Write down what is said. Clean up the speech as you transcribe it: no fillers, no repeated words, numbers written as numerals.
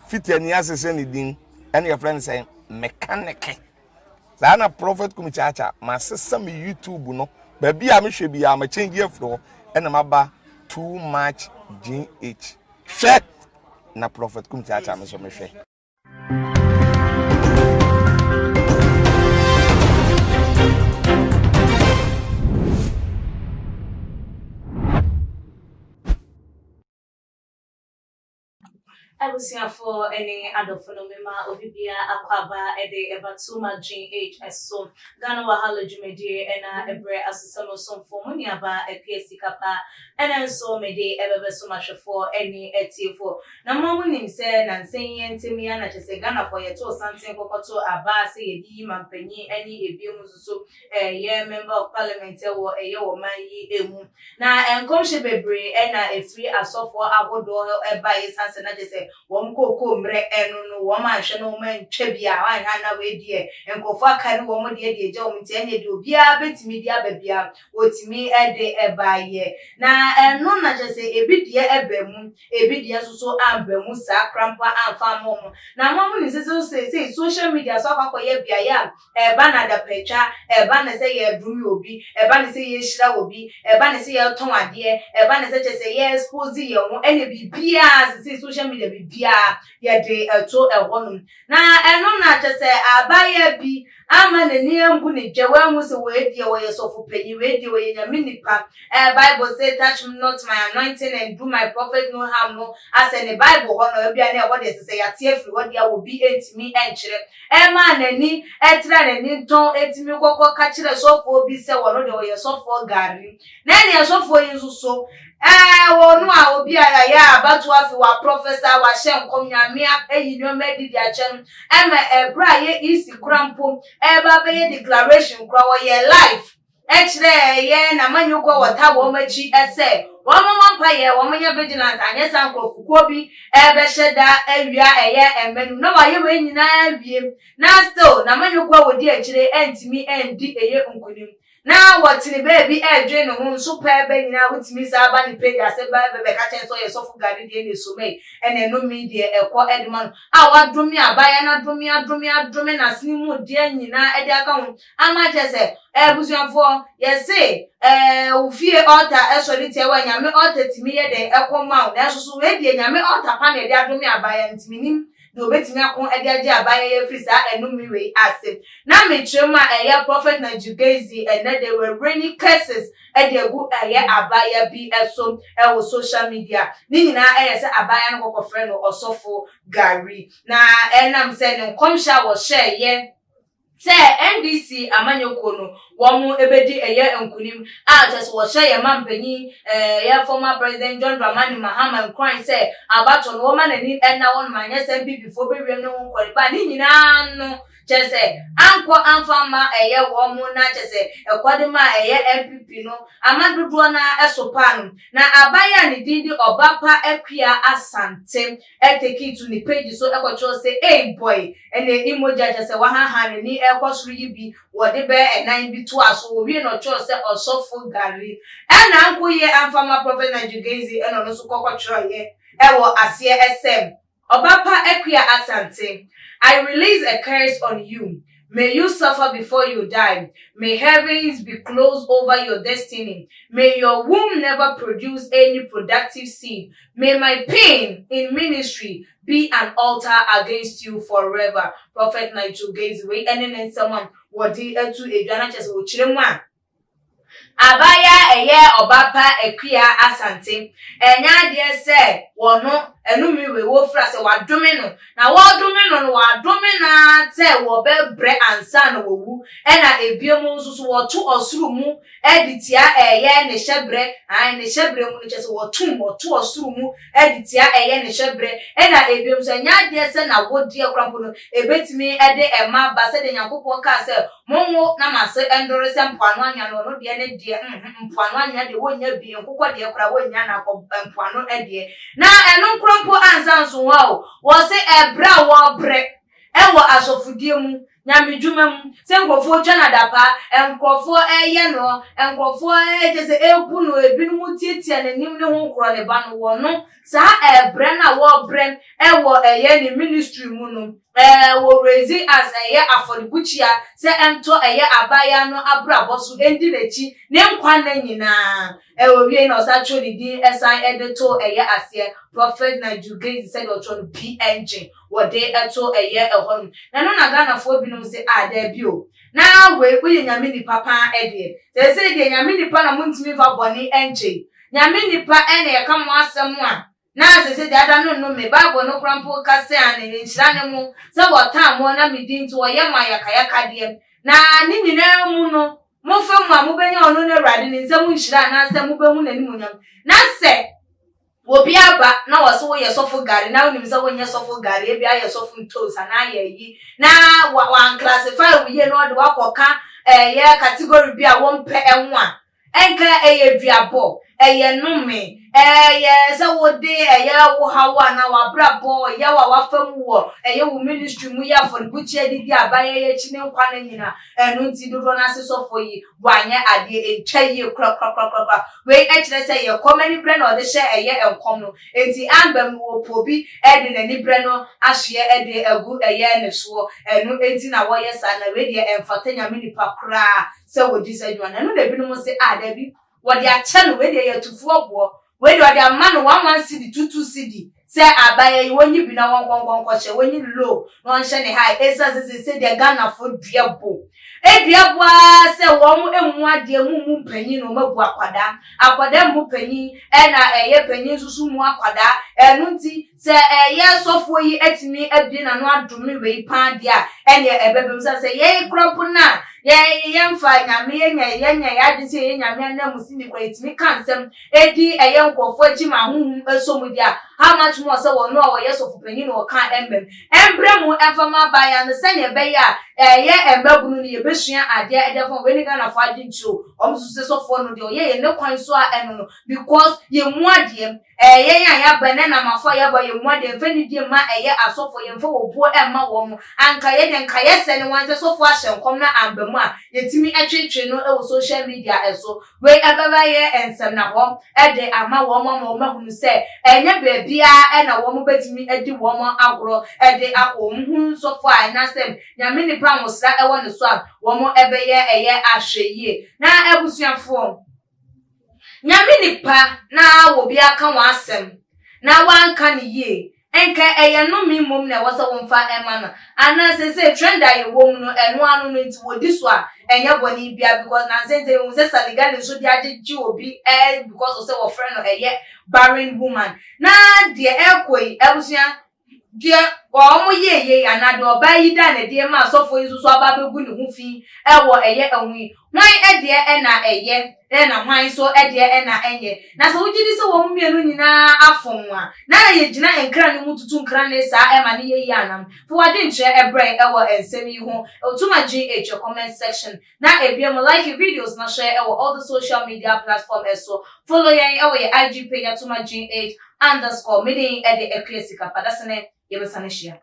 Fitani asesa ne din ɛna yɛfrɛ no sɛ mekaneke. Saa na Prophet Kumi Kyaakyaa masesa me YouTube no baabi a mehwɛ biara ma change afiri hɔ ɛna maba too much GH. Hwɛ na Prophet Kumi Kyaakyaa me nso mehwɛ. Abusuafoɔ ne adɔfo no mema obi biara akwaaba de ɛba to Madwen Age so. Ghana Wahala dwumadie ɛna ɛbrɛ asesa mu somfoɔ mo nuabaa Akua Sikapa ɛnɛ nso mede ɛbɛbɛso mahwɛfoɔ ne atiefoɔ. Na mo a mo nim sɛ nansa yi ntɛm yi ara na kyerɛ sɛ Ghanafoɔ yɛtoo santen kɔkɔto aba sɛ yɛde yi mampanyin ne ebiem nso so ɛyɛ member of parliament wɔ ɛyɛ wɔ man yi mu. Na nkɔmhyɛ bebree na ɛfiri asɔfoɔ ahodoɔ hɔ baeɛ ɛsiane sɛ na kyerɛ sɛ wɔn kookoo mmerɛ no no wɔn anhwɛ na wɔn antwa bi a wɔanhwɛ a na wei deɛ nkurɔfoɔ akari wɔn deɛ de agya wɔn nti ɛnneɛ deɛ obiara bɛtumi de aba biara wɔtumi de baeɛ. Na ɛno na kyerɛ sɛ ebi deɛ ɛbaa mu, ebi deɛ nso so amba mu saa koraa mpo amfa amma wɔn. Na mo a monim sɛ seesei social media so akɔ akɔyɛ beaeɛ a Ɛba no adapatwa, ɛba no sɛ yɛredome obi, ɛba no sɛ yɛrehyira obi, ɛba no sɛ yɛretɔn adeɛ, ɛba no sɛ kyerɛ sɛ yɛ expose yɛn ho, ɛne biribiara sesei social media biribiara yɛde to ɛhɔnom. Na ɛno na kyerɛ sɛ abaayewa bi amma n'ani ambu ne dwɛ, wanhu sɛ wei deɛ ɔyɛ sɔfo panyin, wei deɛ ɔyɛ Nyame nipa. Ɛɛ Bible se touch not my anointing and do my prophet no harm no asɛ ne Bible hɔ no ebia na ɛhɔ deɛ ɛsɛ sɛ yɛate afiri hɔ deɛ a obi ntumi nkyerɛ. Ɛmaa n'ani traa n'ani ntɔn tumi kɔkɔ ka kyerɛɛ sɔfoɔ bi sɛ ɔno deɛ ɔyɛ sɔfoɔ gari. Na ɛneɛ sɔfoɔ yi nso so ɛɛ ɔno a obi a yɛayɛ abatoɔ afe waprɔfɛsa wahyɛ nkɔm Nyame ayi nneɛma adi de akyɛ no ɛma ɛberɛ a yɛ EC kora mpo ɛreba abɛyɛ declaration kora ɔyɛɛ live kyerɛɛ yɛn n'amanyɔkuo a wɔtaa wɔn akyi sɛ wɔmmɔ mpaeɛ, wɔnyɛ vigilant anyɛ saa nkorɔfokuo bi rebɛhyɛ da awia ɛyɛ mma no mu na wɔayɛ wei nyinaa awie na still n'amanyɔkuo a wɔdi akyire antumi andi ɛyɛ nkunim na wɔtene baabi ɛredwen ne ho nso pɛɛ bɛ nyinaa wotumi saa ba ne page ase ba bɛbɛka kyɛn sɛ ɔyɛ sɔfo gane deɛ na esomei ɛna ɛnome deɛ ɛkɔ ɛde ma no a wadome abaayewa no adome adome adome n'asene mu deɛ nyinaa ɛde aka ho Ama kyerɛ sɛ, abusuafoɔ, yɛse, eh, wo fie altar sɔre tia wo a, Nyame altar tumi yɛ dɛn ɛko ma wo? Nanso so wei deɛ Nyame altar pa na yɛde adome abaayewa no, nti mennim deɛ ɔbɛtumi ako de agye abaayewa yi afiri saa ɛnome wei ase. Na mekyerɛ mu a ɛyɛ Prophet Nigel Gaisie ɛnnɛ de were raining curses de agu ɛyɛ abaayewa bi so wɔ social media. Ne nyinaa ɛyɛ sɛ abaayewa no kɔkɔfrɛ no Ɔsɔfo Gari. Na ɛnam sɛ ne nkɔmhyɛ a wɔhyɛeɛ, Sɛ NDC amanyɔkuo no wɔn bɛdi ɛyɛ nkunim a kyerɛ sɛ wɔhyɛ yɛn mampanyin ɛyɛ former president John Dramani Mahama nkuran sɛ abatoɔ no wɔma n'ani nna hɔ nom anyɛ sɛ NPP foɔ bɛwiem ne ho nkɔne ba ne nyinaa no kyerɛ sɛ ankɔ amfa amma ɛyɛ wɔn na kyerɛ sɛ ɛkɔ de ma ɛyɛ NPP no ama dodoɔ no ara ɛsopaa no na aban a ne din de Ɔbapa Akua Asante Ɛtekii to ne page so kɔkyerɛw sɛ, Ei boy! Ɛnna emoji a kyerɛ sɛ wahanhan n'ani rekɔ soro yi bi, wɔde bɛyɛ ɛnan bi toaa so. Wɔwiee no ɔkyerɛw sɛ, Ɔsɔfo Gary. Ɛnna anko yie amfa amma Prophet Nigel Gaisie ɛnna ɔno nso kɔ kɔkyerɛweɛ wɔ aseɛ sɛ, Ɔbapa Akua Asante, I release a curse on you. May you suffer before you die. May heavens be closed over your destiny. May your womb never produce any productive seed. May my pain in ministry be an altar against you forever. Prophet Nigel Gaze wei ɛne ne nsɛm a wɔde atu edwa na kyerɛ sɛ wɔkyerɛ mu a Abaayewa a ɛyɛ ɔba pa Akua Asante, ɛnyɛ adeɛ sɛ wɔno ɛnome wei wɔfira sɛ wɔadome no, na wɔredome no no wɔadome no ara sɛ wɔbɛbrɛ ansa na wɔwu, ɛna ebiom nso so wɔto ɔsoro mu de tia ɛyɛ ne hyɛbrɛ, ae ne hyɛbrɛ mu no kyerɛ sɛ wɔtom, wɔto ɔsoro mu de tia ɛyɛ ne hyɛbrɛ, ɛna ebiom nso ɛnyɛ adeɛ sɛ n'awodeɛ koraa mpo no ɛbɛtumi de ɛma aba sɛdeɛ Nyankopɔn kaa sɛ Monwo na m'ase ndɔre sɛ mpoano anwea no, ɔno deɛ ne deɛ mm mpoano anwea deɛ wɔnnya bi, nkokɔ deɛ koraa wɔnnya na akɔ mpoano deɛ. Na ɛno nkora mpo ansa nso hɔ o, wɔse ɛbrɛ a wɔbrɛ wɔ asɔfodie mu. Nyamedwuma mu, sɛ nkurɔfoɔ twa no adapaa, nkurɔfoɔ reyɛ no, nkurɔfoɔ kyerɛ sɛ ɛrebu no, ebinom tiatia n'anim ne ho korɔ ne ba no, wɔ no saa ɛbrɛ no a wɔrebrɛ wɔ ɛyɛ ne ministry mu no, ɛɛ wɔ raise as ɛyɛ afɔrebukyia sɛ ɛntɔ ɛyɛ abaayewa no abrabɔ so ɛndi n'akyi ne nkwa nna nyinaa. Ɛwɔ wie na ɔsan twerɛ ne din ɛsan ɛde to ɛyɛ aseɛ Prophet Nigel Gaze sɛdeɛ ɔtwerɛ no PNG. wɔde to ɛyɛ ɛhɔ nom. Na ɛno na Ghanafoɔ binom se ah daabi o, na wei woyɛ Nyame nipa paa ɛdeɛ. Seesei deɛ Nyame nipa na montumi mfa bɔne nkyɛ yi. Nyame nipa ɛna yɛka mo asɛm a na seesei deɛ ada no nnome. Bible no koraa mpo ka sɛ aane nhyira ne mo sɛ wɔtan mo na me din nti wɔyɛ mo ayakayakadeɛ. Na ne nyinaa mu no mofa mu a mobɛnya ɔno no Awurade ne nsam nhyira anaasɛ mobɛhu n'animuonyam. Na sɛ Obi aba na ɔse woyɛ sɔfo gari na wonim sɛ wonyɛ sɔfo gari, ebia ayɛ sɔfo ntoos anaa ayɛ ayi na wanclassify wo yie na ɔde wo akɔka ɛyɛ category bi a wompɛ ho a, ɛnka ɛyɛ duabɔ, ɛyɛ nnome, ɛyɛ sɛ wode ɛyɛ wo haw anaa w'abrabɔ, yaw a wafa mu wɔ ɛyɛ wo ministry mu yɛ afɔrebukyia de di abayɛ yi akyi ne nkwa nna nyina. Ɛno nti dodoɔ no ara se sɔfoɔ yi wanyɛ adeɛ, ɛntwa yie korakorakorakora. Wei kyerɛ sɛ ɛyɛ kɔm aniberɛ na ɔde hyɛ ɛyɛ nkɔm no, enti amba mu wɔpɛ obi de n'aniberɛ no ahyeɛ de agu ɛyɛ ne soɔ, ɛno nti na wɔyɛ saa, na wei deɛ ɛmfata Nyame nipa koraa sɛ wɔdi saa dwuma no, ɛno na ebinom se ah dabi wɔde akyɛ no, wei deɛ ɛyɛ atufoɔ boɔ, Wei deɛ ɔde ama no one one cedi two two cedi sɛ abaayewa yi wɔnyi bi na wɔnkɔ nkɔ nkɔhyɛ wɔnyi low na ɔnhyɛ ne high ɛsiane sɛ seesei deɛ Ghanafoɔ dua bo dua bo ara sɛ wɔn mmu adeɛ mu mmu mpanyin na wɔn abu akwadaa akwadaa mmu panyin ɛna ɛyɛ panyin nso so mmu akwadaa ɛno nti Sɛ ɛyɛ sɔfoɔ yi atumi abue n'ano adome wei paa deɛ a, ɛneɛ ɛbɛba mu. Sane sɛ yɛn koraa mpo no a, yɛn yɛmfa Nyame, yɛnya yɛnya yɛn adwene sɛ yɛyɛ Nyame ananmusini koraa, yɛtumi ka nsɛm di ɛyɛ nkorɔfoɔ akyi ma ahonhom sɔ mu deɛ a, how much more sɛ ɔno a ɔyɛ sɔfopanin na ɔka ɛmma mu. Ɛmbrɛ mu ɛmfa ma abaayewa no sɛdeɛ ɛbɛyɛ a ɛyɛ mmabunu no yɛbɛsua adeɛ de afa ho. Wei ne Ghanafoɔ adwenkyerɛ o, wɔn susu sɛ sɔfoɔ no deɛ ɔyɛ yɛ ne kwan so a ɛno no because yɛmmu adeɛ. Ɛyɛ yɛn a yɛaba nnɛ Namafo a yɛaba yɛn mu a deɛ yɛmfa nidie mma ɛyɛ asɔfoɔ yɛmfa obuo mma wɔn anka yɛ deɛ nka yɛsɛ ne wan sɛ sɔfoɔ ahyɛ nkɔm na amba mu a yɛtumi tweetwee no wɔ social media so wei ɛbɛbɛyɛ nsɛmnahɔ de ama wɔn ama wɔn ahunu sɛ ɛnyɛ baabiara na wɔn bɛtumi adi wɔn agorɔ de akɔ wɔn hu sɔfoɔ a ɛnasɛ Nyame nipa nwosra ɛwɔ ne so a wɔn ɛbɛyɛ ɛyɛ ahwɛyie na abusuafoɔ. Nyame nipa na obi aka w'asɛm na w'anka no yie, nka ɛyɛ nnome mmom na ɛwɔ sɛ womfa ɛma no anaa seesei trend a yɛwɔ mu no ɛno ano no nti wɔdi so a ɛnyɛ bɔne biara because nansa nti yɛhu sɛ Saligali nso de agyegye obi ɛɛ because of sɛ wɔfrɛ no ɛyɛ barren woman na deɛ ɛrekɔ yi abusua Deɛ wɔyɛɛ yei anaa deɛ ɔbaa yi daa no adie maa asɔfoɔ yi nso so aba abɛgu ne ho fi wɔ ɛyɛ ho yi, hwan deɛ na ɛyɛ na hwan nso deɛ na ɛnyɛ? Na sɛ wogye di sɛ wɔn mmienu nyinaa afom a, na yɛgyina nkra no mu tutu nkranne saa ma no yɛ yie anaa? Fa w'adwenkyerɛ brɛ wɔ nsɛm yi ho wɔ Tuma GH comment section. Na ebia mo like videos na share wɔ all the social media platform so. Follow yɛn wɔ yɛ IG page atuma GH underscore. Me din de Akua Sika. Padasene yɛbɛsan ahyia.